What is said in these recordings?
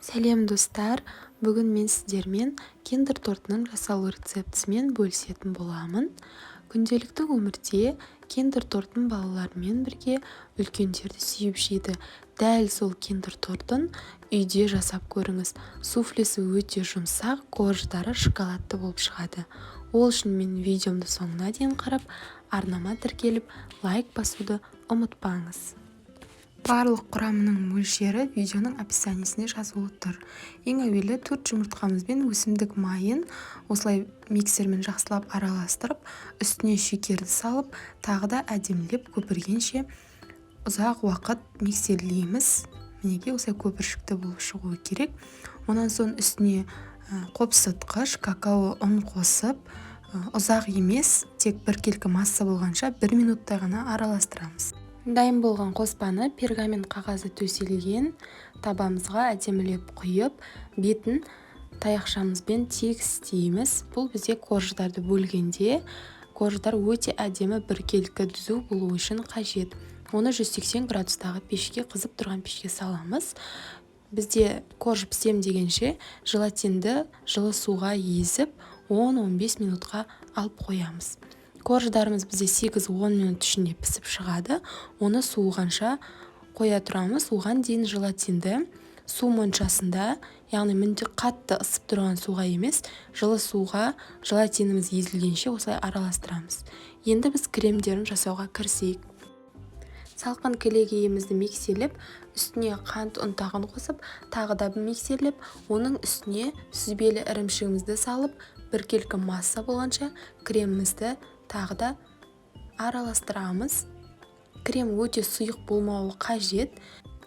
Сәлем, достар! Бүгін мен сіздермен киндер тортының жасалу рецептісімен бөлісетін боламын. Күнделікті өмірде киндер тортын балалармен бірге үлкендер де сүйіп жейді. Дәл сол киндер тортын үйде жасап көріңіз. Суфлесі өте жұмсақ, корждары шоколадты болып шығады. Ол үшін менің видеомды соңына дейін қарап, арнама тіркеліп, лайк басуды ұмытпаңыз. Барлық құрамының мөлшері видеоның описаниесінде жазулы тұр. Ең әуелі төрт жұмыртқамыз бен өсімдік майын осылай миксермен жақсылап араластырып, үстіне шекерді салып, тағы да әдемілеп көпіргенше ұзақ уақыт миксерлейміз. Мінекей, осылай көпіршікті болып шығуы керек. Онан соң үстіне қопсытқыш, какао ұн қосып, ұзақ емес, тек біркелкі масса болғанша 1 минуттай ғана араластырамыз. Дайын болған қоспаны пергамент қағазы төселген табамызға әдемілеп құйып, бетін таяқшамызбен тегістейміз. Бұл бізде корждарды бөлгенде корждар өте әдемі, біркелкі, түзу болу үшін қажет. Оны 180 градустағы пешке, қызып тұрған пешке саламыз. Бізде корж пісем дегенше, желатинді жылы суға езіп, 10-15 минутқа алып қоямыз. Корждарымыз бізде 8-10 минут ішінде пісіп шығады. Оны суығанша қоя тұрамыз. Оған дейін желатинді су моншасында, яғни мүлде қатты ысып тұрған суға емес, жылы суға желатиніміз езілгенше осылай араластырамыз. Енді біз кремдерін жасауға кірісейік. Салқын кілегейімізді миксерлеп, үстіне қант ұнтағын қосып, тағы да миксерлеп, оның үстіне сүзбелі ірімшігімізді салып, біркелкі масса болғанша кремімізді тағы да араластырамыз. Крем өте сұйық болмауы қажет.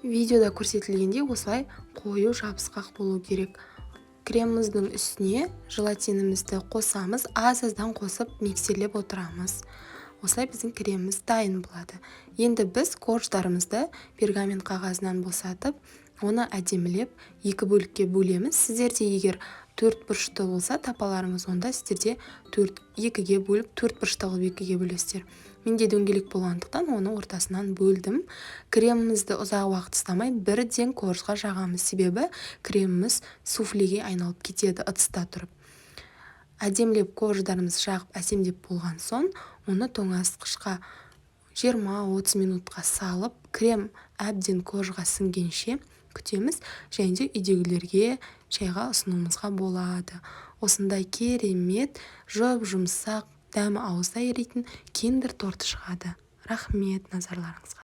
Видеода көрсетілгендей, осылай қою, жабысқақ болу керек. Креміміздің үстіне желатинімізді қосамыз, аз-аздан қосып, миксерлеп отырамыз. Осылай біздің креміміз дайын болады. Енді біз корждарымызды пергамент қағазынан босатып, оны әдемілеп екі бөлікке бөлеміз. Сіздерде егер төрт бұрышты болса тапаларыңыз, онда сіздерде төрт екіге бөліп, төрт бұрышты қылып екіге бөлесіздер. Менде дөңгелек болғандықтан, оны ортасынан бөлдім. Кремімізді ұзақ уақыт ұстамай, бірден коржға жағамыз, себебі креміміз суфлеге айналып кетеді ыдыста тұрып. Әдемілеп корждарымызды жағып, әсемдеп болған соң, оны тоңазытқышқа 20-30 минутқа салып, крем әбден коржға сіңгенше күтеміз және де үйдегілерге шайға ұсынуымызға болады. Осындай керемет, жұп-жұмсақ, дәмі ауызда еритін киндер торты шығады. Рахмет назарларыңызға!